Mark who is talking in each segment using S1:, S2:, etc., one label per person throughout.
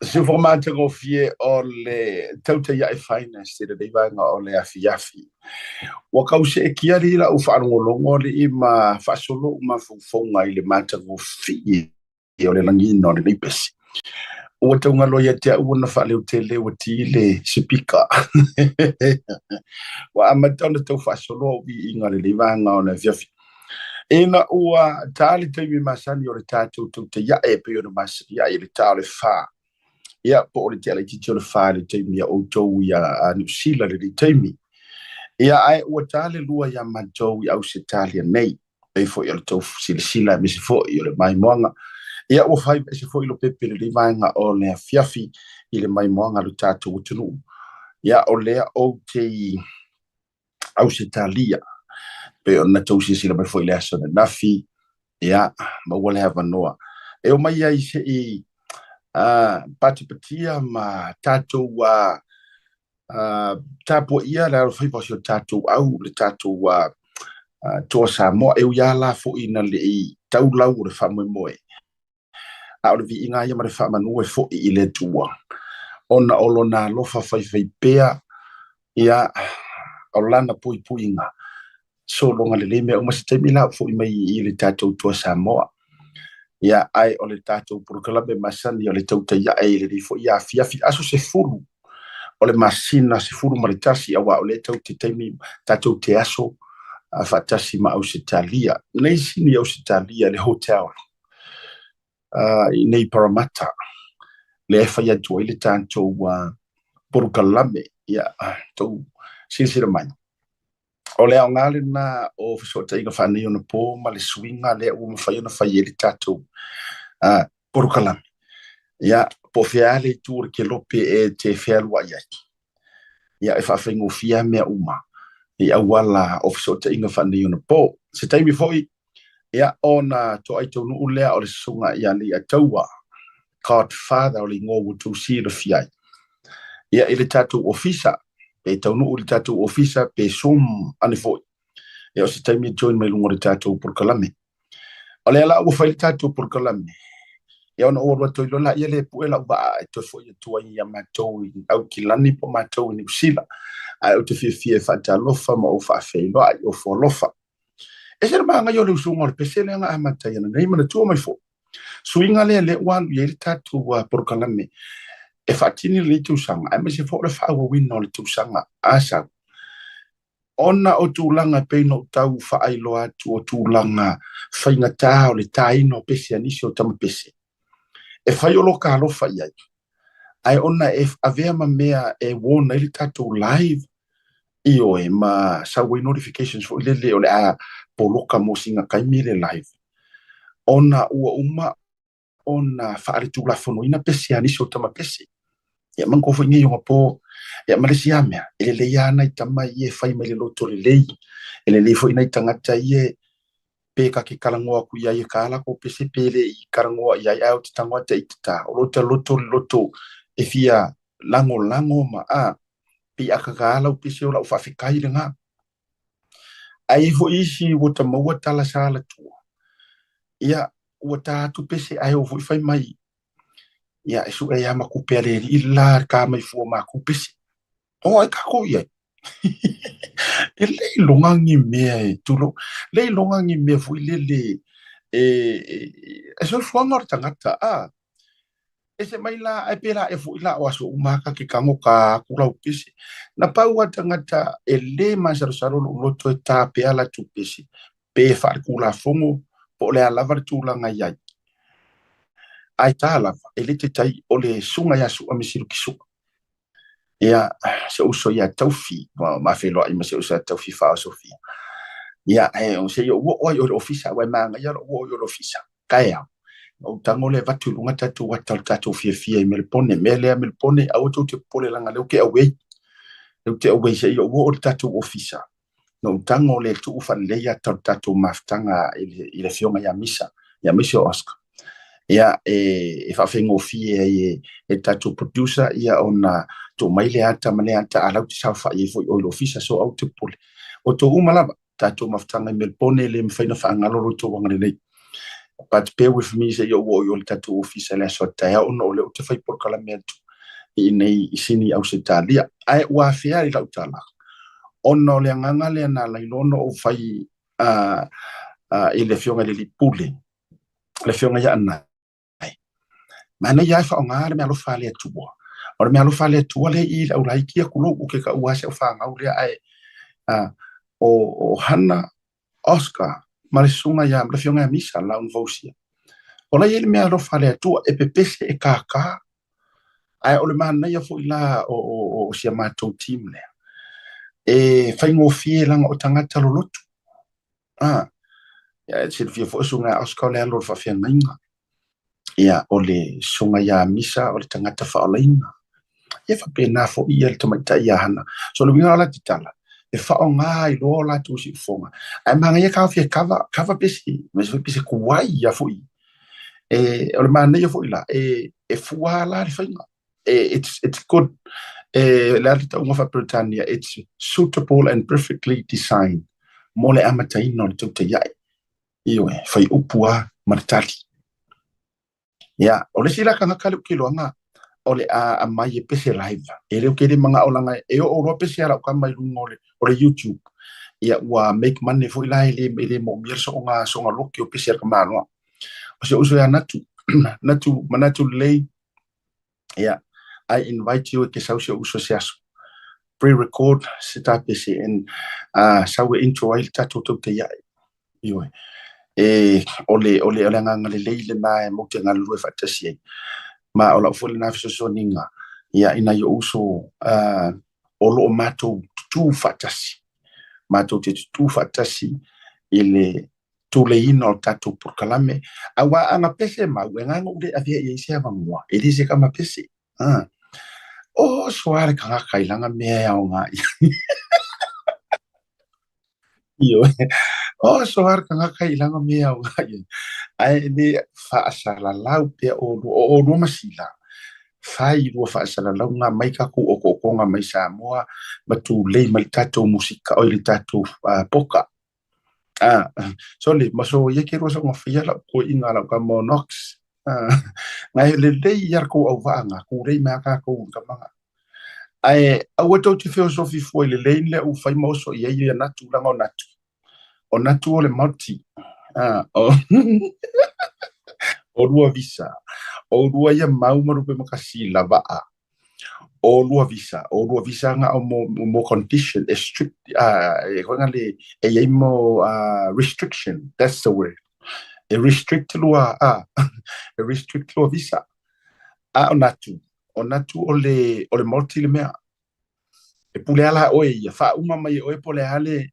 S1: Se ufoga matagofie o le Tautai Ae Finest i lenei vaega o le afiafi. Ua kau seetia alii lau faalogologo alii ma faasolo ou mafaufauga i le matagofie o le lagiina o lenei pese. Ua taugalo ia te au ona faaleutele ua ti le sipika. Ua amata ona tau faasolo au viiga i lenei vaega o le afiafi. Ina ua ta le taimi masani o le tatou tautai ae e pei ona masani ai i le ta o le 4. Ia, po o le tea laitiiti o le 4 i le taimi a outou i a Niu Sila i lenei taimi. Ia, ae ua ta le 2 ia matou i Ausetalia nei. Pei foi o le tou silasila aemaise foi o le maimoaga. Ia, ua fai ese foi Lopepe i lenei vaega o le afiafi i le maimoaga a lo tatou atunuu. Ia, o lea ou te i Ausetalia, pei ona tou silasila mai foi i le aso ananafi, ia, maua le avanoa e omai ai se i patipatia ma tatou tapuaia le alofaiva o si o tatou au, le tatou Toa Samoa. E ui lava la foi ina le i tau lau o le faamoemoe, a o le viiga ia ma le faamanu e foi i le Atua, ona o lona alofa faifaipea, ia, o lana puipuiga, sologa lelei mea uma. Se taimi la ou foi mai i le tatou Toa Samoa. Ia, ae o le tatou polokalame masani o le tautai ae i lenei foi afiafi, aso 10 o le masina 11, aua o lea tou te taimi, tatou te aso faatasi ma Ausetalia. Nei sini Ausetalia le hotel i nei Parramatta, lea e fai atu ai le tatou polokalame. Ia, tou silasila mai. O le aoga lena o fesootaiga faaneionapo ma le suiga lea ua mafai ona fai ai le tatou polokalame. Ia, po o fea le itu o le kelope e te fealuai ai. Ia, e faafaigofie mea uma i auala o fesootaiga faaneionapo. Se taimi foi, ia, ona toai taunuu lea o le susuga ia Leiataua, Godfather o le igoa ua tou silafia ai. Ia, i le tatou ofisa, pe taunuu i le tatou ofisa, pe Zoom ane foi. Ia, o se taimi e join mai luga o le tatou polokalame. O lea la ua fai le tatou polokalame, ia ona ou alu atu ai loa laia lea e pue lau vaa e toe foi atu ai ia matou i Aukilani po o matou i Niu Sila. Ae ou te fiafia e faatalofa ma ou faafeiloai ofo alofa. E se le magaia o le usuga o le pese lea na amata ai nei, manatua mai foi. Suiga lea lea ua alu i ai le tatou polokalame e faatini lenei tausaga, aemaise foi o le faaauauina o le tausaga a sau. Ona o tulaga e pei ona ou tau faailoa atu o tulaga faigata o le taina o pese a nisi o tama pese, e fai o lo ka alofa i ai, ae ona e avea ma mea e warn ai le tatou live, ioe, ma sau ai notifications foi lele o le a poloka mo sina taimi le live, ona ua uma ona faaletulafonoina pese a nisi o tama pese. Ia manatua foi nei onapo, ia ma le isi lava mea, e lelei lava nai tama ia e fai mai le loto lelei, e lelei foi nai tagata ia pe ta te talanoa atu i ai e ta latou pese pe le i talanoa i ai, ae o te tago ata i tata, o lo ta loto le loto e fia lagolago ma a, pei a tata lau pese o lau faafetai lena. Ae i ai foi isi ua ta maua tala sa latua, ia, ua ta atu pese ae o foi fai mai, ia, e sue ia ma tupe a le alii le la ta mai fua ma matou pese. O ai tatou i ai? E le iloga ni mea e tulou, le iloga ni mea foi lele e, e soifuaga o le tagata, a. Ese mai la, ae pe la e foi la o aso uma ka ke tago ta atu lau pese. Na pau a tagata e le masalosalo lou loto e ta pea latou pese, pe faaletulafono po o le a lava le tulaga i ai. Ae ta lava, e le taitai o le susuga ia Su'a me Siluki Su'a. Ia, se uso ia Taufi, ma feiloai ma se uso ia Taufi Faaosofia. Ia, e, o se i ou oo ai i le ofisa, aua e magaia lou oo i le ofisa. Taeao, ou tago lea avatu i luga tatou ata o le tatou fiafia i Melepone. Mea lea Melepone, aua tou te popole leaga o lea ou te away. Lea ou te away se i ou oo i le tatou ofisa. Na ou tago lea e tuu faalelei ata o le tatou mafutaga i le afioga ia Misa, ia aemaise o Oscar. Ia, e faafaigofie ai e le tatou producer ia ona tuu mai lea ata ma lea ata, a la ou te saofai ai foi i o i le ofisa, so aua te popole. O outou uma lava, tatou mafutaga i Melepone, e le mafai ona faagalo lo outou agalelei. But bear with me seia ou oo i o i le tatou ofisa i le aso a taeao ona o lea ou te fai polokalame atu i inei i Sini Ausetalia. Ae ua afea i lau tala, ona o le agaga lea na ala ai loa ona ou fai i le Afioga i le Alii Pule, le Afioga ia Anae. Manaia lava e faaaoga le meaalofa a le Atua. O le meaalofa a le Atua lea i i le aulaiti tulou, ou te taua lava si au fanau lea, ae o Hana, Oscar ma le susuga ia, le Afioga ia Misa Laun Fausia. O la e i ai le meaalofa a le Atua e pepese e kākā. Ae o le manaia foi la o si a matou team lea, e faigofie leaga o tagata lolotu. Ia, e silafia foi o susuga ia Oscar o le alo o le faafeagaiga. Ia, o le susuga ia Misa o le tagata faaolaina. Ia faapena foi ia le tamaitai ia Hana. So o le uiga o la tala, e faaaoga ai loa o latou siufofoga. Ae manaia taofi e kava, kava pese, aemaise foi pese kuai ia foi. E, o le manaia foi la, e fua la le faiga. E, it's good. E, le a le tauga faa-Peretania, it's suitable and perfectly designed mo le amataina o le tautaia'i. Ioe, fai upu lava ma le tali. Ia, o le isi la tagata lea ou te iloaga o le a aumai e pese live. E le o ke le mana'o leaga e oo loa pese a lau tama i luga o le YouTube. Ia, ua make money foi la e le moomia le soona, soona loki o pese a le tamaloa. O si ou uso ia Natu, Natu, manatu lelei. Ia, I invite you e te sau si ou uso se aso. Pre-record se ta pese and sau e intro ai le tatou tautaia'i. Ioe. E, o le agaga lelei lena e matou te galulue faatasi ai. Ma o lau foi lena fesoasoaniga, ia, i nai ou uso o lo o matou tutū faatasi. Matou te tutū faatasi i le tuleiina o le tatou polokalame. Aua ana pese mau, e ngai ou le avea i ai se avanoa, e le se tama pese. O soa le tagata i lana mea e aoga i ai. Ioe. O soa le tagata i lana mea e aoga i ai. Ae le faasalalau pea o lua, o lua masila. Fai lua faasalalauga mai tatou otootoga mai Samoa ma tulei mai le tatou musika, oi le tatou poka. Sorry, ma so ia ke lua soona faia lau toeaiina lau tama o Knox. Ngai lelei ia le tou auvaga, tulei mai a tatou i tamaga. Ae aua tou te feosofi fua i le lane lea ua fai ma oso i ai ia Natu leaga o Natu. O Natu o le multi. O lua visa. O lua ia mau ma lupe makasi lavaa. O lua visa, o lua visa nga o mo condition e strict, e koe nga le e iai mo restriction, that's the word. E restrict lua, e restrict lua visa. A o Natu, o Natu o le multi le mea. E pule ala oe ia, faauma mai e oe po o le a le,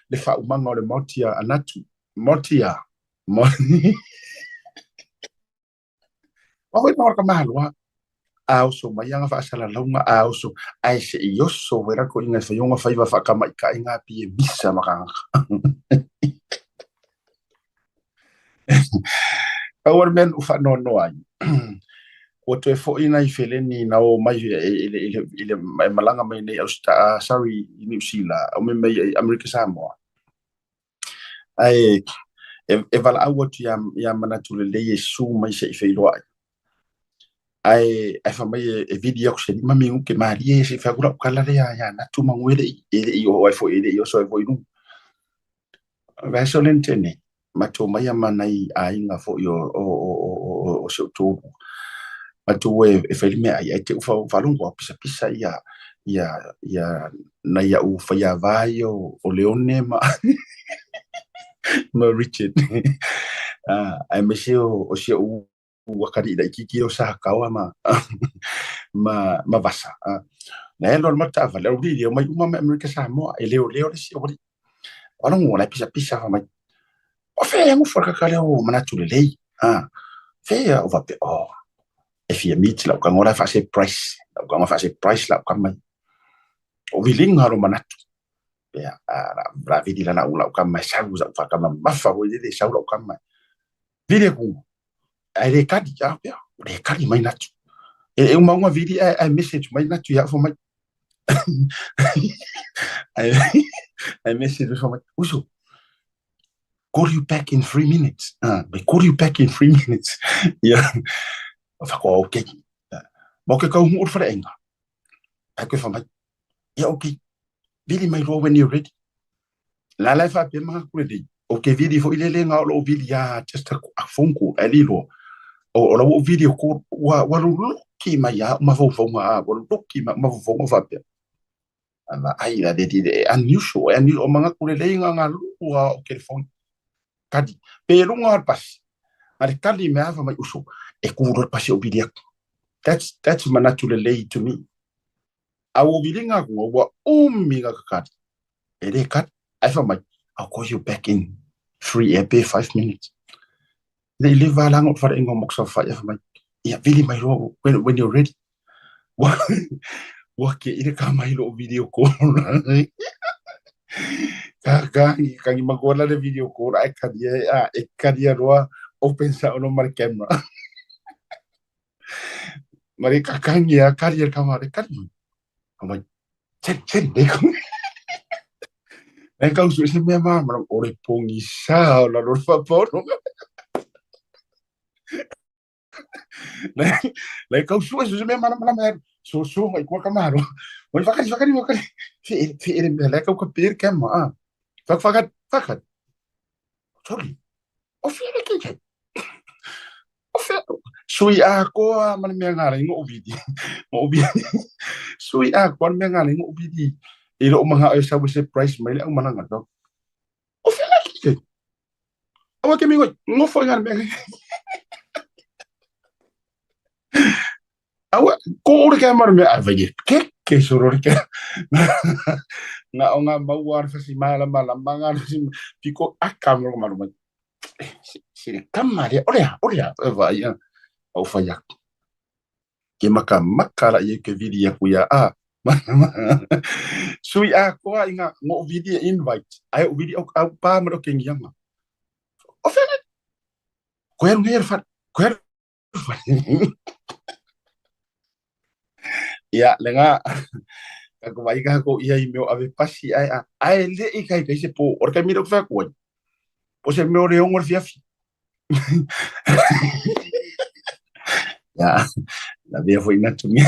S1: le faaumaga o le multi a Natu. Multi a. Aua ma ka maloa. A oso mai ana faasalalauga a oso ae se'i oso wera ko inga whaionga whaiwa whaakamaika'i ngā pi e misa ma kangaka. Pau o le mea na ou faanoanoa ai, ua toe fo'i nai feleni na o mai i le e malaga mai nei sorry, i Niu Sila, o me mai i Amerika Samoa. Ae e valaau atu ia manatu lelei e susu mai se'i feiloai. Ae fai mai e vili atu se 5 minute malie se i fai atu lau tala lea ia Natu manu e le'i oo ai foi e le'i oso ai foi i luga. Vaiaso lea na tea nei, matou omai ma nai aiga foi o si ou toalua. Matou e fai le meaai ae te i ua faalogo ua pisapisa ia nai au faiava ia o Leone ma Richard. Aemaise o si ou atalii laitiiti o Sataoa ma Vasa. Na e alu ma le taavale, au lili, omai uma mai Amerika Samoa, e leoleo le isi aualii. Faalogo la e pisapisa fai mai, o fea e nofo le tagata lea o manatu lelei. Fea o faapea, oh, e fia meet lau tago la e faa-surprise. Lau tago faa-surprise lau tama. O viliga lo manatu. Ia, la vili la lau tama e sau, sau faatama mamafa foi lele e sau lau tama. Vili aku, ae le tali, a pea, le tali mai Natu. E uma uma vili ae message mai Natu ia fai mai. Ae message fai mai, uso. Call you back in 3 minutes. Ah, they call you back in 3 minutes. Ia, whakoa, okay. Ma o ke kau o le whareaiga. Ai koe whamai. Ia, okay. Vili mai loa when you're ready. La la e whapea mga kure nei. O ke vili fo ile le ngā o lo vili a just a phone call. Ai li loa. O la o video call. Wa luki mai a mafaufauga a. Wa luki mai mafaufauga whapea. Ana ai la le le unusual, unusual o mga kure lei ngā ngā lua o telefoni. Kadi, pe lunga o le pasi. Ma le kali me afa mai uso, e kuro le pasi o vili aku. That's manatu lelei to me. A o vilinga aku, ua umi ngā kakari. E le kali, ai fa mai, I'll call you back in 3 pe 5 minutes. Le i le valanga o whare ingo moksa whai afa mai. Ia, vili mai roa when you're ready. Ua ke ile ka mai lo video call. Ka kangi kangi makola le video call ai karia a e karia roa open sa ono mari camera. Mari ka kangi a karia ka mari kari. Amai chen chen le ko. E kau su se mea ma ma o le pongi sa o la lo fa pono. Le le kau su se mea mana mana mea so so ngai kua kamaro. Oi whakari whakari whakari. Fi fi ere mea le kau ka pir kema a. Whak whakari whakari. Sorry. O fi ere ke ke. O fi sui a koa mana mea ngā rei ngo vidi. Ngo vidi. Sui a koa mea ngā rei ngo vidi. I ro mga o sa surprise mai le au mana ngā. O fi ere ke ke. Awa ke mingo ngo fo ngā mea. Awa ko ore ke mara mea ai vai ke ke soro ke. Nga o ngā maua ar fasi mala mala manga ar fasi piko aka mo maru mai. Si le kama le ore ore e vai a au fai aku. Ke maka maka la ie ke vili aku ia a. Sui a koa i ngā ngo vili e invite. Ai o vili au au pa maro ke ngianga. O whene. Ko eru ngai whare. Ko eru whare. Ia, le ngā. Ka ko vai ka ko ia i meo ave pasi ai a. Ai le i kai kai se po. Ora kai mira ko whea koe. O se meo re ongo le fiafi. Ia, la vea foi na tumi.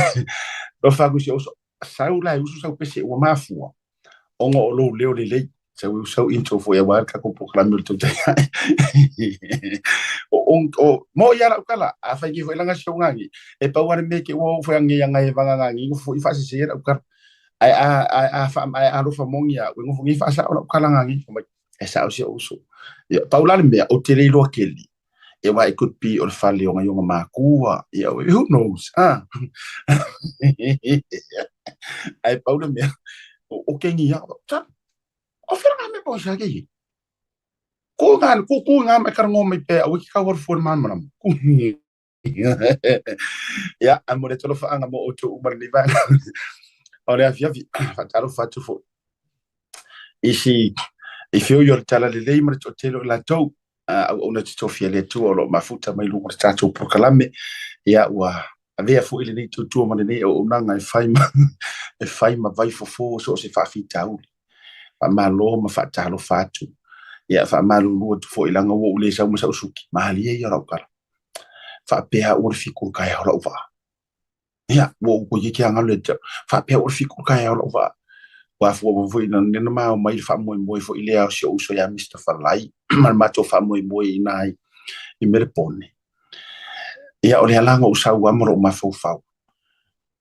S1: Lo whaku si oso. Sau la usu sau pese ua mafua. Ongo o lou leo lelei. Sau u sau intro foi a wā ka ko pokrami o le tautai. O o o mo ia la ukala a fai ki foi langa si ngangi. E pau are me ke ua foi ange anga e vanga ngangi ngo foi fa se la ukala. Ai a ai a fa ai a rofa mongi a ngo foi fa sa la ukala ngangi. E sa o si usu. Ia pau la le mea o te le keli. E wa it could be o le fale o ngai o makua. Ia who knows. Ah. Ai pau le mea o kengi ia. Ta o whira ngā me pau sa ke. Ko ngā ko ko ngā mai karango mai pe au ki ka war fo man manam. Ia a mo le tolo whaanga mo o tō umar ni vanga. O le afi afi whataro whatu fo. Isi i whio i o le tala lelei ma le tō la tau au au na te tofia le tua o lo mafuta mai lunga o le tātou prokalame. Ia ua avea fo i le nei tautua ma le nei au nanga e whai ma e whai ma vai fofo so o se whaafitauli. Wha malo ma whaatalo whatu. Ia wha malulu atu fo i langa ua ule sau ma sau suki. Mahalia ia rau kara. Whaapea ua le fiku kai hau lau waa. Ia, ua uko ye kia ngalo e te. Whaapea ua le fiku kai hau lau waa. Wa fua fua fua ina nena mau mai le wha moe fo i lea o si o uso ia Mr. Falai. Ma le mato wha moe i nai i mere pone. Ia o le alanga o sau ama lo mafaufau.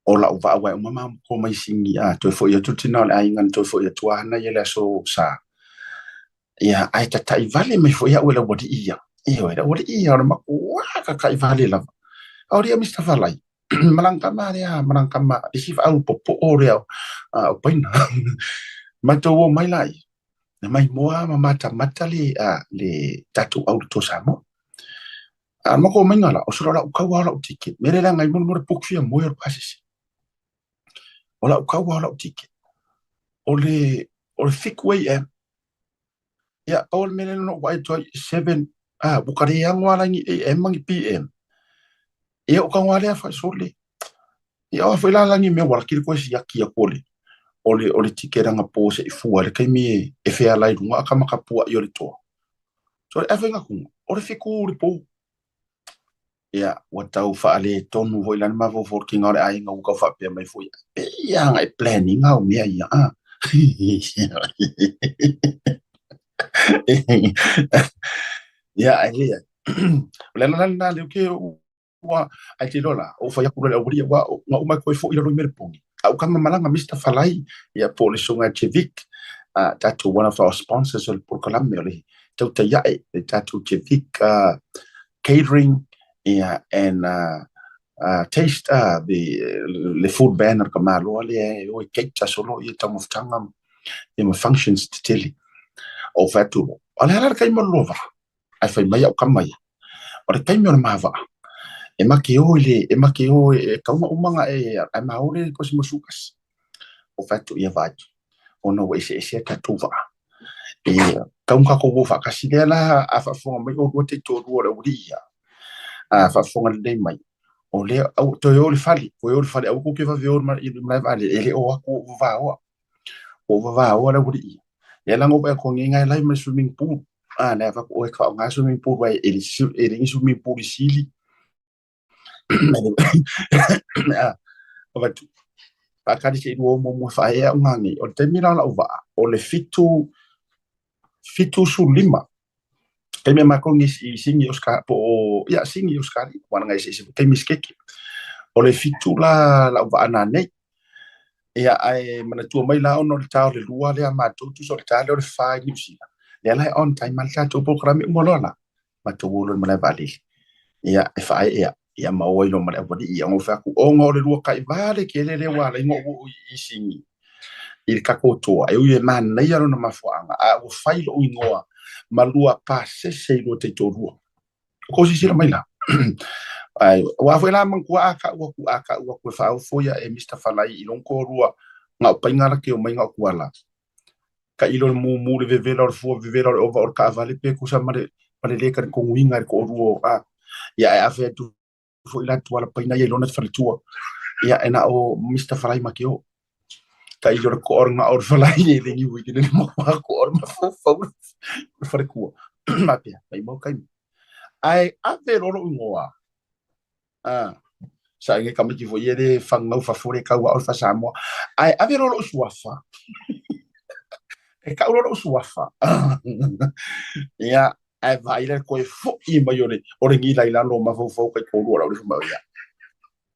S1: O lau vaa wai o mama ko mai singi a toi fo ia tutina o le ainga toi fo ia tuahana ia le aso sa. Ia ai tatai vale mai fo ia ue la wadi ia. Ia ue la wadi ia o le maku wā ka kai vale lava. Au ria Mr. Falai. Malangkama rea, malangkama. Isi fa au popo o rea o paina. Matou o mai lai. Na mai moa ma mata mata le le tatu au le tō Samoa. A mako mai ngala, o sura la ukau au lau ticket. Mere la ngai mo mo puk fia mo o pasisi. O la ukau au lau ticket. O le fiku AM. Ia, pau le mele no wai toi 7 ah bukare ya ngwala ngi AM mangi PM. Ia o ka ngwale a fa sole. Ia o foi la langi me wala kiri ko si yaki ya kole. O le ticket nga po se i fua le kai me e fea lai lunga aka maka pua i o le toa. So le afe ngakunga, o le fiku le pou. Ia, ua tau faaletonu foi la le mafaufau o le kiga o le aiga ua tau faapea mai foi, e pei lava na e plan ina au mea ia, a. Ia, ae leai. O le ala la lena lea ou te ua ae te iloa la, ou fai atu loa i le aualii, aua na uma toe foi i lalo i Meleponi. A o kama malaga Mister Falai, ia po o le susuga ia Jevic, tatou one of our sponsors o le polokalame o le tautai ae, le tatou Jevic catering, ia, and taste the le food van a le tamaloa lea e o e cater solo ia taumafataga ia ma functions tetele. Ou fai atu loa, o le a la le taimi o le lua vaa? Ae fai mai au kama ia, o le taimi o le ma vaa, e ma te o i le, e ma te o e taunga uma na e, ae ma o le kosi mo sukasi. O fai atu ia vaai, ona ua eseese a tatou vaa. E taunga tatou o faatasi lea la a faafofoga mai oulua taitoalua o le aualii ia, a faafofoga lelei mai, o lea, au, toe o i le fale, toe o i le fale, aua tou te vave o i le malae vaalele, e le o atu o vavaoa. Ua vavaoa le aualii ia. Lea la na ou vaai atu nei na e live ma le swimming pool. A lea fai atu oe faaaoga swimming pool ai e le ni swimming pool i sili. A avatu faatali se i lua muamua e faaee au ngā nei. O le taimi la o lau vaa, o le 75. Taimi a mātou nei i Sini Oscar, po o, ia, Sini Oscar, ua na eseese foi taimi sikeke. O le 7 la lau vaa nanei. Ia, ae manatua mai la ona o le ta o le 2 lea a matou, tusa o le ta lea o le 4 i Niu Sila. Lea la e on time lava le tatou polokalame uma loa la. Matou o loa i le malae vaalele. Ia, e faaee au. Ia, ma o ai loa ma le aualii. Ia, ona ou fai atu, ona o le lua taiva le tele lea ua ala ai ona ou oo i Sini i le tatou toa. E ui e manaia lona mafuaaga, a ua fai lou igoa ma lua pasese i lua taitoalua. O kou silasila mai la. Ai, aua foi la manatua a ta'u atu, a ta'u atu e faaofo ia e Mister Falai i lona toalua na o paiga la ke o mai na o tuala. Tailo le mumu le vevela o le fua vevela o le ova o le taavale pe tusa ma le ma le lē talitonuina e le toalua o a. Ia ae ave atu foi la tuala paina ia i lona faletua. Ia e na o Mister Falai ma ke o. Tailo le toa o le gao o le falai e le niu i le le maua toa o le mafaufau le faletua. Ma pea, mai mau taimi. Ae ave loa lou igoa. Ah, sa inge tamaiti foi ia le fagau fafo le tau ao le faa-Samoa. Ae ave loa lou suafa. E tau loa lou suafa. Ia, ae vaai la le toe foi mai o le, o le gila i lalo o mafaufau taitoalua o lau le mai ia.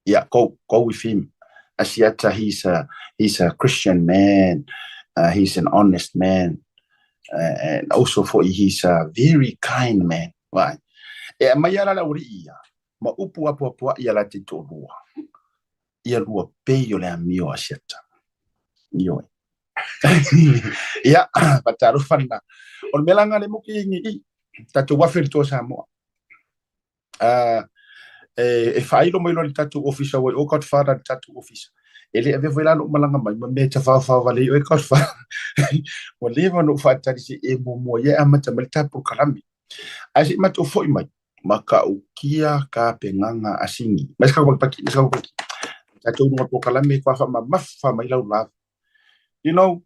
S1: Yeah, go go with him. Asiata, he's a Christian man. He's an honest man. And also for he's a very kind man. Right. E aumai ala le aualii ia, ma upu apoapoai ia latou toalua. Ia lua pei o le amio a Asiata. Ioe. Ia, faatalofa lena. O le mea la lena le moki i tatou afe i le Toa Samoa. E faailo mai loa i le tatou ofisa ua i o Godfather i le tatou ofisa. E le avea foi la lou malaga mai ma mea e tafaofao wale ai oe Godfather. Ua leva ona ou faatali se i e muamua ia e amata mai le ta polokalame. Ae se i matou foi mai, matautia tapenaga a Sini. Mai se kaupakipaki, mai se kaupakipaki. Tatou luga polokalame kwa faamamafa mai lau lava. You know,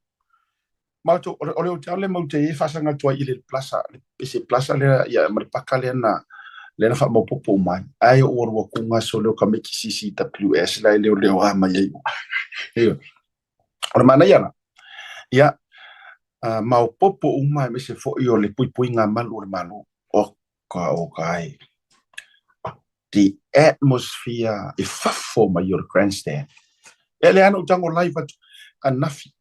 S1: matou, o le hotel le mau te e faasaga atu ai i le plaza, le se plaza lea, ia, ma le paka lea na, lea na faamaopoopo mai. Ae o ua lua kuga so leo tamaiti CCWS la e leoleo a mai ai. Ioe. O le manaia la, ia, maopoopo uma aemaise foi o le puipuiga malu o le Malo. O ka o ka ai. The atmosphere i fafo mai o le grandstand. E le ana ou tago live atu ananafi.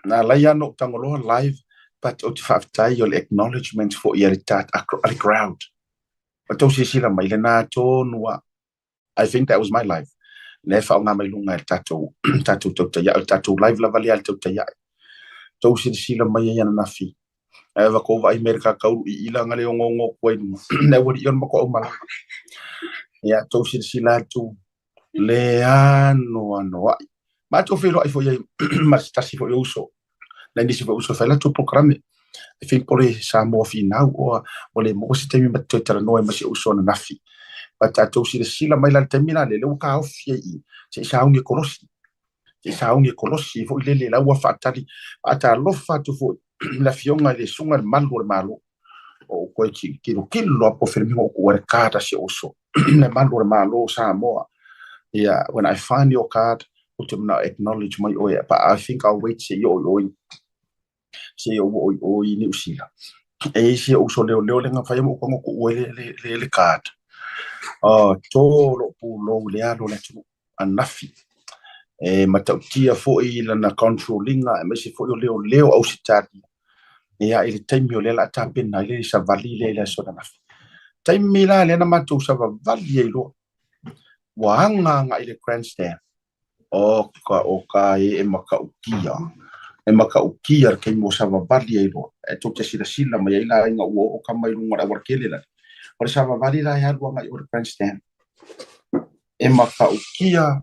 S1: Na alai ana ou tago loa live, but ou te faafetai o le acknowledgement foi a le a le crowd. O tou silasila mai lena tonu a. I think that was my live. Lea e faaaoga mai luga e le tatou tatou tautai ae, o le tatou live lava lea a le tautai ae. Tou silasila mai ai ananafi. Ae ava kou vaai mai le kakaulu i ila nga le ongoongo atu ai luga. Le aualii o le matou aumalaga. Ia, tou silasila atu le anoanoai. Matou feiloai foi ai ma se tasi foi o uso. Nai nisi foi uso e fai latou polokalame. I think po o le Samoa Finau oa ua le maua se taimi ma te toe talanoa ai ma si ou uso ananafi. But tatou silasila mai la i le taimi la lea, lea ua taofi ai i i, se i sauni e kolosi. Se i sauni e kolosi foi lele la ua faatali, faatalofa atu foi i le afioga i le Susuga i le Malu o le Malo. O ou toe tilotilo loa po o fea le mea na ou tuua ai le card a si ou uso le malu o le Malo o Samoa. Ia, when I find your card, ou te manao e acknowledge mai oe, but I think I'll wait se i oo i o i, se i ou oo i o i Niu Sila. E i ai si ou uso leoleo lea na fai ma ou tago tuua ai le card. Oh, to lou pulou i le alu o le atunuu ananafi. E matautia foi lana control ina, aemaise foi o leoleo Ausetalia. Ia, i le taimi o lea o le a tapena ai le savali lea i le aso ananafi. Taimi la lea na matou savavali ai loa, ua aga agai i le grandstand. Oka, oka e, e matautia. E matautia le taimi ua savavali ai loa. E tou te silasila mai ai la ina ua oo tama i luga o le aualatele lale. O le savavali la e alu agai i o i le grandstand. E matautia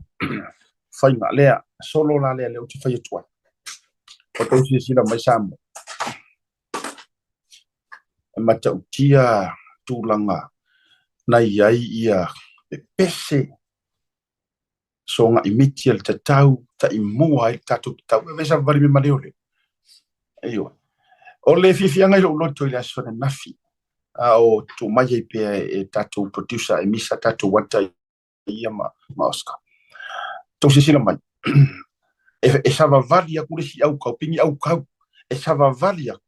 S1: faiga lea, solo la lea lea ou te fai atu ai. Ua tou silasila mai Samoa, e matautia tulaga na i ai ia pepese sogai miti a le tatau, taimua ai le tatou tatau. E vesa vali me maleo lea. Ioe. O le fiafiaga i lou loto i le aso ananafi, a o tuu mai ai pea e tatou producer e misa tatou ata ia ma Oscar. Tou silasila mai, e savavali atu le isi aukau, pigi aukau, e savavali atu,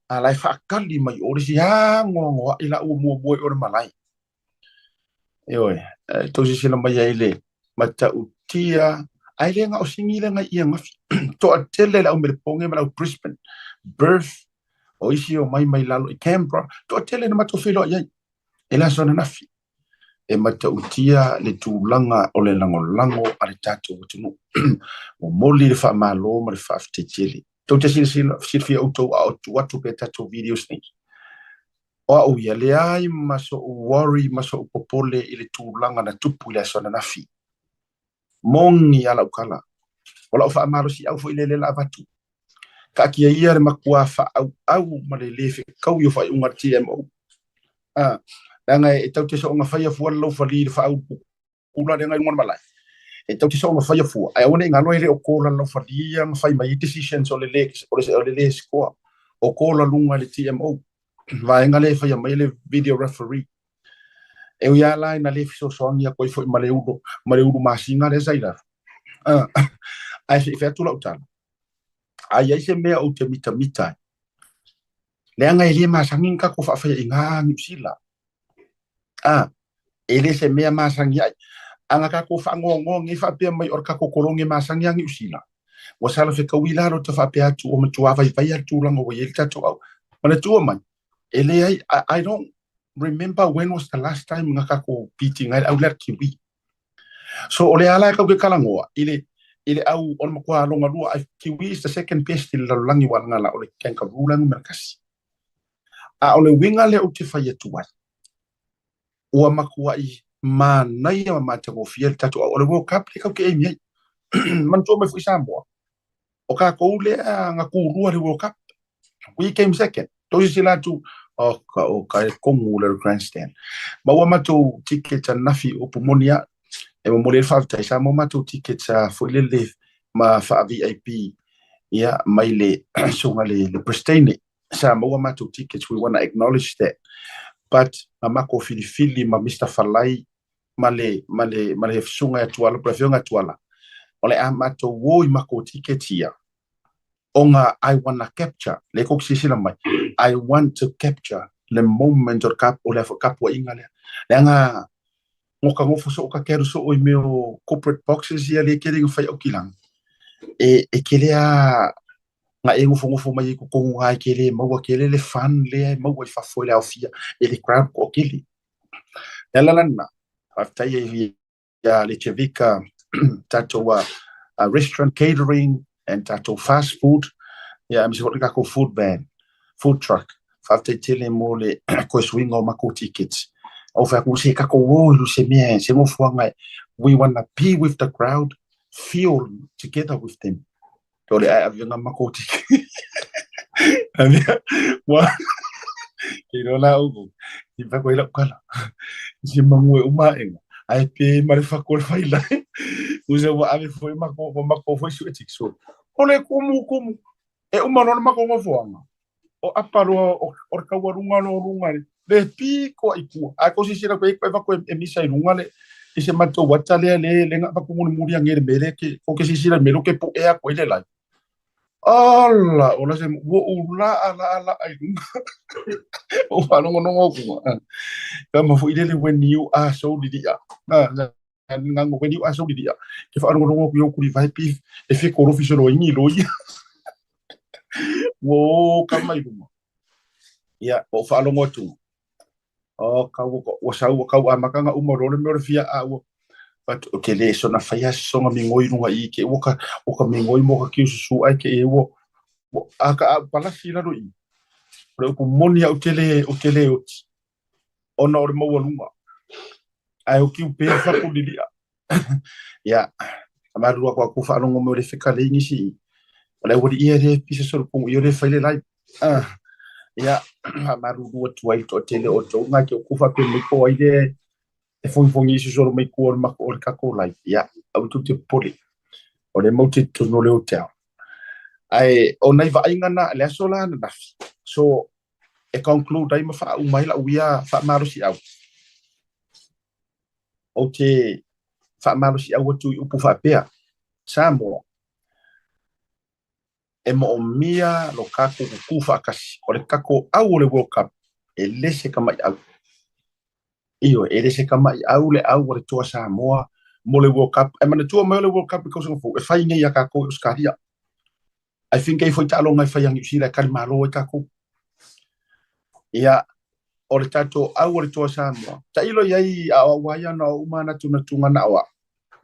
S1: a la e faatali mai o le isi agoagoa'i la ua muamua i o le malae. Ioe, tou silasila mai ai le matautia, ae le na o Sini lea na i ananafi. Toatele le au Melepone ma le au Brisbane, Perth, o isi o mai mai lalo i Canberra, toatele na matou feiloai ai i le aso ananafi. E matautia le tulaga o le lagolago a le tatou atunuu. Momoli le faamalo ma le faafetai tele. Tou te silasila, silafia outou a o tuu atu pea tatou videos nei. O au ia, leai ma so'u worry ma so'u popole i le tulaga na tupu i le aso ananafi. Moni a lau tala. O lau faamalosiau foi lea lea la avatu. Taatia ia le matua faaauau ma le lē fetaui o faaiuga a le TMO. Ah, leaga e tau te soonga faia fua le laufali i le faaulupupula lea na i luga o le malae. E tau te soonga faia fua, ae aua ne i galo e le o kola le laufali ia na fai mai ai decisions o le lē, o le lē score. O kola luga i le TMO. Vaega lea e faia mai le video referee. E ui lava la ina le fesoasoani atu ai foi ma le ulu, ma le ulu masina lea sa i lalo. Ah, ae se i fai atu lau tala. A i ai se mea ou te mitamita ai, leaga e le masani ni tatou faafaiaiga Niu Sila. A, e le se mea masani ai. A na tatou faanoanoa nei faapea mai o le tatou kolone masani a Niu Sila, ua sala fetaui la lo ta faapea atu ua matua vaivai lava le tulaga ua i ai le tatou au. Manatua mai, e leai, I don't remember when was the last time na tatou beating ai le au lea Kiwi. So o le ala e kau ke talanoa i le i le au o le matua longa lua, ai Kiwi is the second best i le lalolagi ua ngala o le kangaroo la numera kasi. A o le uiga lea ou te fai atu ai, ua matuai manaia ma matagofie le tatou au o le World Cup lea kau ke emi ai. Manatua mai foi Samoa, o tatou lea na kulua le World Cup. We came second. Tou silasila atu, oka, oka, e kogu le grandstand. Maua matou tickets ananafi, upu moni a, e momoli ai le faafetai, sa maua matou tickets a foi lele ma faa VIP, ia, mai le susuga le, le Prestine. Sa maua matou tickets, we wanna acknowledge that. But, na matou filifili ma Mister Falai, ma le, ma le, ma le susuga ia Tuala, po o le afioga ia Tuala, o le a matou o i matou tickets ia, ona I wanna capture, lea tou te silasila mai, I want to capture le moment o le kap, o le tapuaiga lea. Leaga gotagofo soo ta te alu soo i mea o corporate boxes ia lea e tele ina fai aukilagi, e tele lava na e nofonofo mai ai i totonu na e te le maua tele le fun lea e maua i fafo i le aofia e le crowd toatele. O le ala la lena, faafetai ai ia le Chevika, tatou restaurant catering and tatou fast food, ia aemaise foi le tatou food van, food truck. Faafetai tele mo le toe suiga o matou tickets. Ou fai atu, se tatou o i se mea, se nofoaga, we wanna be with the crowd, feel together with them. O le ae avega matou ticket. Avea, ua, ke iloa la oukou, i fai atu ai lau tala, se manu e uma aʻega, ae pe ma le fatu o le failae, usa ua ave foi matou, ua matou foi sue ticket. So, o le tumu, tumu, e uma loa le matou nofoaga. O apa loa o le taualuga loa o luga le pito i tua. Ae ko sisi la ko e va ko e misa i luga le i se matou ata lea le le nga vaku mulimuli age le mea lea ke ko ke sisi la mea ke po'e aku ai le lai. Ala o la se ua ou la'a la'a la'a i luga. O faalogologo atu ka ma foi lele when you are so lilia. Ngago when you are so lilia. Ke faalogologo atu i ou kuli vai pi e fia kolofi solo ai ni loi. Ua o kama i luga. Ia, o faalogo atu. O kau ua sau ua kau amata na uma loa le mea o le fia a ua but o te le sona faia soga migoi luga i ke ua ka o ka migoi mo ka kiu susu ai ke e ua a ka a palasi lalo i o le upu moni au te le o te le oti ona o le maualuga ae o kiu pea faku lilia. Ia, amalulu aku aku faalogo mai o le fekalei nisi o le aualii ia le pisa solopogo ia o le fai le live. Ia, amalulu atu ai le toatele o outou ga ke upu faapea mai po o ai le e fogifogi isi solo mai tua o le mako o le tatou live. Ia, aua tou te popole. O lea matou te i totonu o le hotel. Ae o nai vaaiga na le aso la ananafi. So, e conclude ai ma faauma ai lau ia faamalosiau. Ou te faamalosiau atu i upu faapea, Samoa, e moomia lo tatou tutu faatasi. O le tatou au o le World Cup, e le se tamaiau. Ioe, e le se tamaiau le au a le Toa Samoa mo le World Cup. Ae manatua mai o le World Cup i tausaga fou, e fai nei ia tatou i Ausetalia. I think e foi taaloga e fai ia Niu Sila e talimalo ai tatou. Ia, o le tatou au o le Toa Samoa, tailo i ai a o au lava ia na o ou manatunatuga na o au,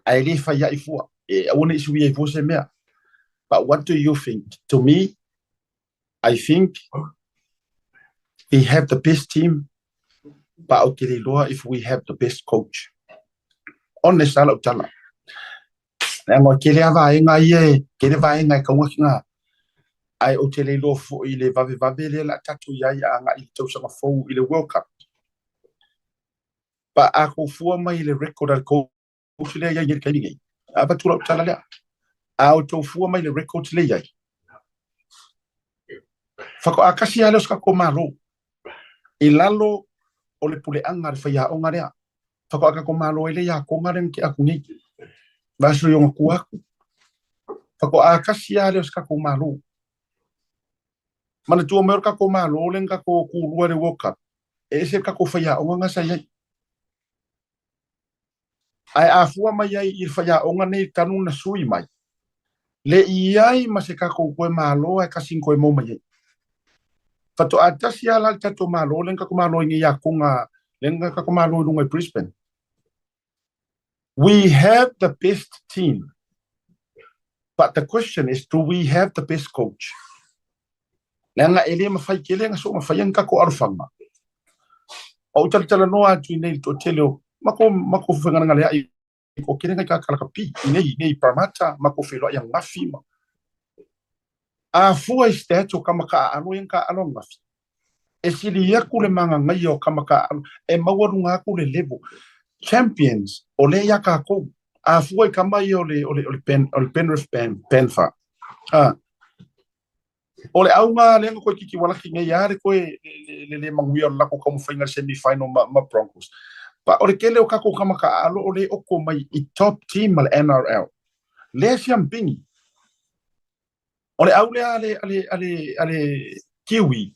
S1: ae le fai ai fua. E aua ne i suia ai fua se mea. But what do you think? To me, I think we have the best team, but ou te le iloa if we have the best coach. Honest lava lau tala. Leaga o tele lava vaega ia e tele vaega e taugakiga, ae ou te le iloa foi i le vavevave lea o le a tatou i ai agai i le tausaga fou i le World Cup. But a tou fua mai i le record a le coach lea e i ai nei i le taimi nei, a avatu lau tala lea, a outou fua mai i le record lea e i ai, faatoa tasi lava lea o se tatou Malo i lalo o le puleaga a le faiaoga lea. Faatoa tatou Malo ai lea ia Tonga lea na tea atu nei. Vaiaso i ona tua atu. Faatoa tasi lava lea o se tatou Malo. Manatua mai o le tatou Malo lea na tatou tulua i le World Cup, e ese le tatou faiaoga na sa i ai. Ae a fua mai ai i le faiaoga nei talu na sui mai, le i ai ma se tatou toe Malo ae tasi na toe maua mai ai. Faatoa tasi lava la le tatou Malo lea na tatou malo ai nei ia Tonga, lea na tatou malo i luga i Brisbane. We have the best team, but the question is, do we have the best coach? Leaga e le mafai tele ona soona faia ni tatou alofaga. O ou talatalanoa atu i nei i le toatele o matou matou fefaigalea'i toatele nai tagata lakapi i nei i nei i Parramatta, matou feiloai ananafi ma a fua i stats o tama taaalo ia na taaalo ananafi, e sili atu le magagaia o tama taaalo e maualuga atu le level. Champions o lea ia tatou. A fua i tama ia o le o le o le Ben o le Penrith Panther. O le auga lea na toeitiiti ua laki nei lava le toe le le manuia o le latou taumafaiga i le semi final ma Broncos. But o le tele o tatou tama taaalo o lea e oto mai i top team ma le NRL. Lea e siamupini. O le au lea a le, a le, a le, a le Kiwi,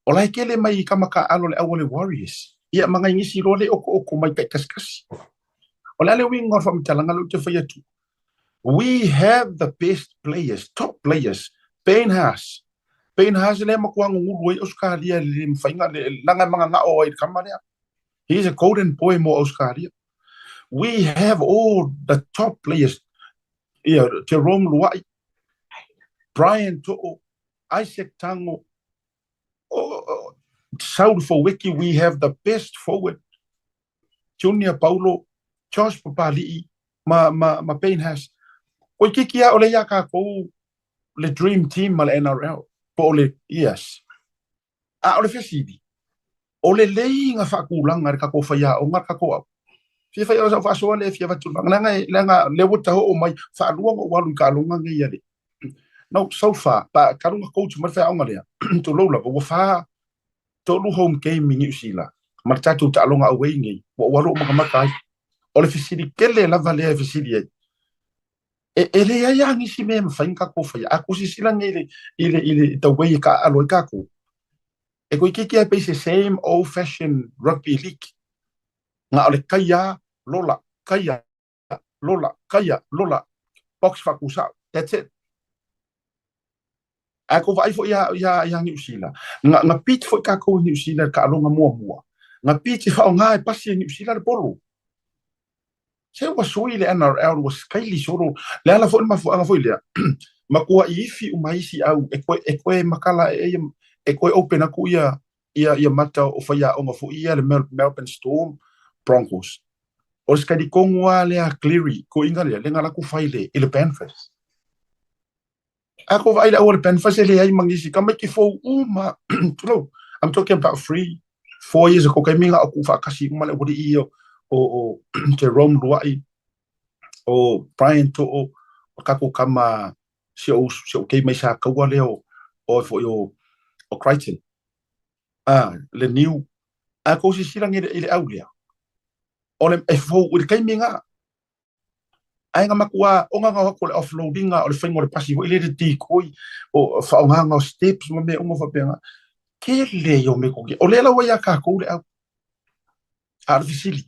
S1: o la e tele mai i tama taaalo le au a le Warriors. Ia ma nai nisi loa lea e otoooto mai taitasikasi. O le a le uiga o le faamatalaga lea ou te fai atu? We have the best players, top players. Payne Haas. Payne Haas lea e matua gugulu ai Ausetalia i le le mafai ona, leaga e mananao ai i le tama lea. He is a golden boy mo Ausetalia. We have all the top players. Ia, Jerome Luai, Brian To'o, Isaac Tago, Saul Foueki, we have the best forward. Junior Paulo, Josh Papali'i ma, ma, ma Payne Haas. Toeitiiti lava o lea ia tatou le dream team ma le NRL. Po o le, yes. A o le fesili, o lelei na faatulaga e le tatou faiaoga le tatou au? Fia fai o sau faasoa lea e fia avatu i le leaga, leaga lea ua ta oo mai, faalua ona ou alu i taaloga nei a le No, so far, pa talu na coach ma le faiaoga lea, tulou lava, ua fa tolu home game i Niu Sila, ma le tatou taaloga away nei, ua ou alu ou matamata ai. O le fesili tele lava lea e fesili ai, e, e leai lava nisi mea e mafai ona tatou faia. A tou silasila nei i le, i le, i le the way e taaalo ai tatou, e toeitiiti lava e pei se same old fashion rugby league. Na o le taia, lola, taia, lola, taia, lola, box faatusao. That's it. Ae tou vaai foi ia, ia, ia Niu Sila, na, na beat foi tatou i Niu Sila i le taaloga muamua. Na beat e faaaoga e pasi e Niu Sila le polo. Se ua sui le NRL, ua sikaili solo. Le ala foi le mafuaaga foi lea, matuai ifi uma isi au e toe, e toe matala e, e toe open atu ia, ia, ia mata o faiaoga foi ia le Melbourne Storm Broncos. O le sikaili tonu lava lea Cleary, toeaina lea, lea na alu atu fai i le, i le Panthers. A tou vaai i le au o le Panthers e leai ma nisi tamaiti fou uma, tulou, I'm talking about 3, 4 years ago, taimi na o tuufaatasi uma le aualii ia o, o Jerome Luai, o Brian To'o, o tatou tama si ou, si ou kei mai Sataua lea o, o foi o, o Crichton, a, le Niu. A tou silasila nei i le au lea, o le, e fou i le taimi na, Ae na matua ogaoga atu o le offloading-a, o le faiga o le pasi foi lele decoy, o faaaogaga o steps ma mea uma faapena. Tele ia o mea tou te. O lea la ua ia tatou le au. A o le fesili,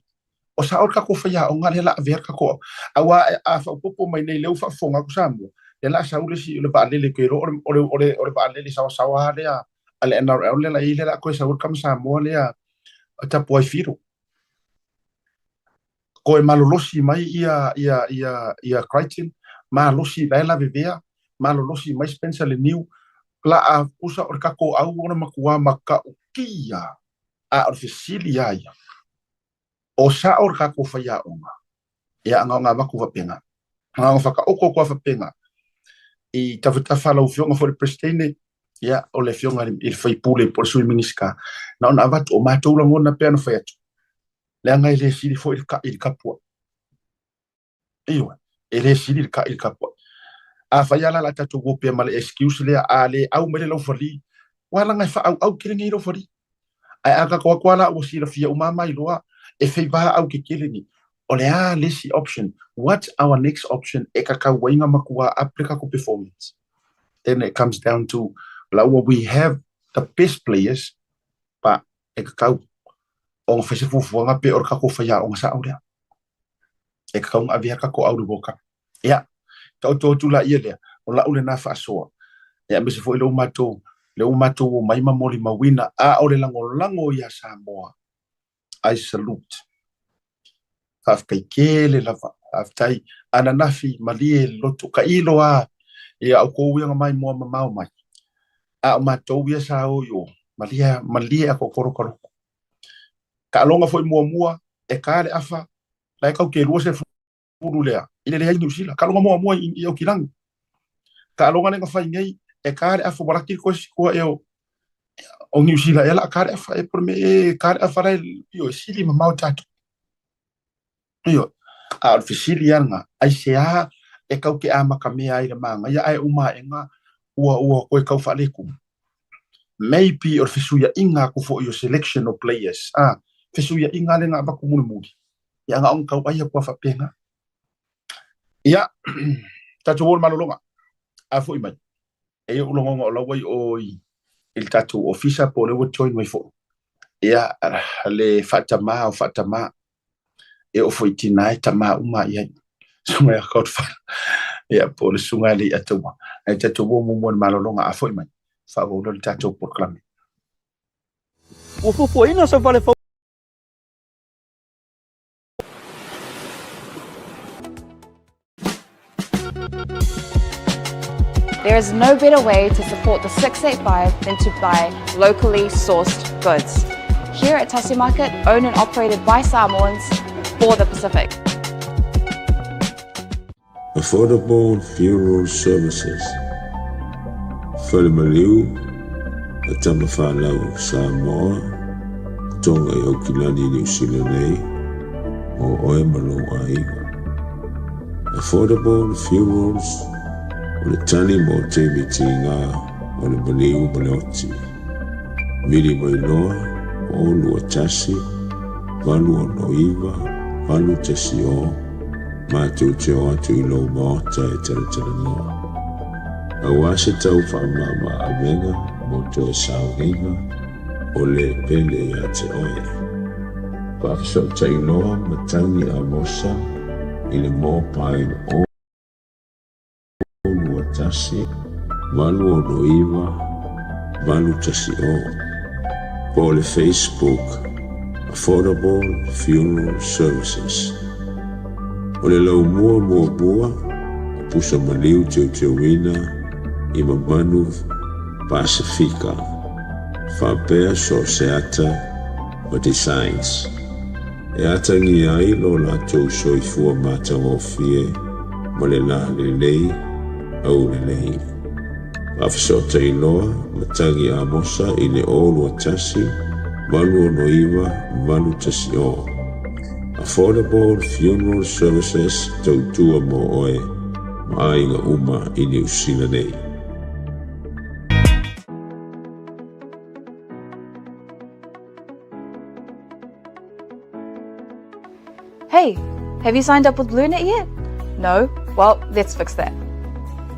S1: o sao le tatou faiaoga lea la avea le tatou aua a faaopoopo mai nei lea ua faafofoga atu Samoa, lea la sau le isi o le vaalele toe iloa o le o le o le vaalele saoasaoa lea a le NRL lea la i ai lea la toe sau ai le tama Samoa lea a Tapuaifiro. Koe malolosi mai ia ia ia ia Crichton, malosi la e lavevea, malolosi mai Spencer Leniu, la a tusa o le tatou au ona matua matautia. A o le fesili lava ia, o sao le tatou faiaoga? Ia, na ona avatu faapena, na ona whakaoko atu faapena i tafatafa lau Afioga foi le Peresetene, ia, o le Afioga i le sui usufono po o le Sui Minisita, na ona avatu o matou lagona pei ona fai atu, leaga e le sili foi le kai i le tapuai. Ioe, e le sili le kai i le tapuai. Afai lava la o le a tatou o pea ma le excuse lea, a le au mai le laufali, aua leaga e faaauau tele nei laufali. Ae a tatou o atu lava la ua silafia uma ma iloa e feiva au tetele nei, o le a le isi option? What's our next option e tatau ai ona matua up le tatou performance? Then it comes down to la ua we have the best players but e tatau ona fai se fuafuaga pe o le tatou faiaoga sao lea. E tatau ona ave a tatou au i le World Cup. Ia, taoto atu laia lea, o lau lena faasoa. Ia, aemaise foi le ua matou, le ua matou omai ma molimauina, a o le lagolago ia Samoa, I salute. Faafetai tele lava, faafetai. Ananafi, malie le loto, tailo lava ia outou ia na maimoa mamao mai, a o matou ia sa o i o, malie, malie atoatoa lo ta loto. Taaloga foi muamua, e ta le afa, la e tau te 20 lea, i le leai Niu Sila. Taaloga muamua i, i Aukilani. Taaloga lea na fai nei, e ta le afa, ua laki le koe sikoa e o, o Niu Sila ea la ta le afa, e po o le mea e ta le afa la e, ioe, sili mamao tatou. Ioe. A o le fesili lava lena, aisea e tau te amatamea ai i le manaia ae uma aega ua, ua toe tau faaletonu? Maybe o le fesuiaiga atu foi o selection o players, a, fesuiaiga lea na avatu mulimuli, ia na ona tau ai atu lava faapena. Ia, tatou o i le malologa, a foi mai, e i ai ou lagona o la ua i o i le tatou ofisa po o lea ua join mai foi, ia, le faatama o faatama, e oo foi i tina e tama uma i ai. Susuga ia Godfather, ia po o le susuga ia Leiataua. Ae tatou o muamua i le malologa a foi mai, faaauau loa le tatou polokalame.
S2: Ua fuafuaina sau fale fou.
S3: There is no better way to support the 685 than to buy locally sourced goods. Here at Tasi Market, owned and operated by Samoans for the Pacific.
S4: Affordable Funeral Services, Fale Maliu, a Tama Whanau Samoa, Tonga i Aukilani, Niu Sila nei, mō oe ma lou aiga. Affordable Funerals O le tali mo taimi tiga o le maliu ma le oti. Vili mai loa 0 2 1 8 6 9 8 1 0 matou te o atu i lou maota e talatalanoa. Aua se tau faamama avega mo toe sauniga o le pele ia te oe. Faafesootai loa Matagi Amosa i le mobile 0 2 1 8 6 9 8 1 0 po o le Facebook Affordable Funeral Services. O le laumua muamua o pusa maliu teuteuina i mamanu Pasifika, faapea so o se ata ma designs. E atagia ai lo latou soifua matagofie ma le lalelei aulelei. Faafesootai loa Matagi Amosa i le 0 2 1 8 6 9 8 1 0. Affordable Funeral Services tautua mo oe ma aiga uma i Niu Sila nei.
S3: Hey, have you signed up with BlueNet yet? No? Well, let's fix that.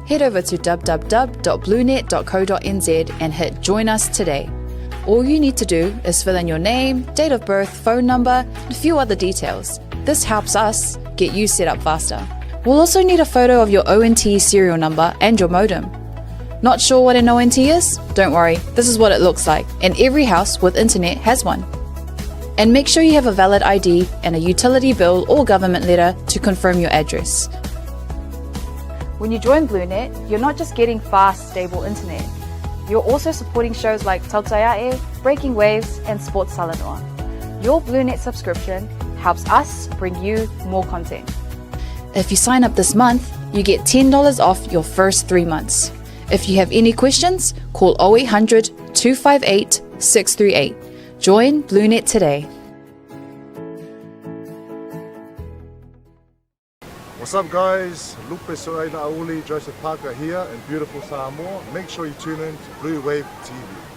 S5: Head over to www.bluenet.co.nz and hit Join Us today. All you need to do is fill in your name, date of birth, phone number, and a few other details. This helps us get you set up faster. We'll also need a photo of your ONT serial number and your modem. Not sure what an ONT is? Don't worry, this is what it looks like, and every house with internet has one. And make sure you have a valid ID and a utility bill or government letter to confirm your address.
S3: When you join BlueNet, you're not just getting fast, stable internet. You're also supporting shows like Tautaiae, Breaking Waves, and Sports Talanoa. Your BlueNet subscription helps us bring you more content.
S5: If you sign up this month, you get $10 off your first 3 months. If you have any questions, call 0800 258 638. Join BlueNet today.
S6: What's up, guys? Lupe Soaila Auli, Joseph Parker here in beautiful Samoa. Make sure you tune in to Blue Wave TV.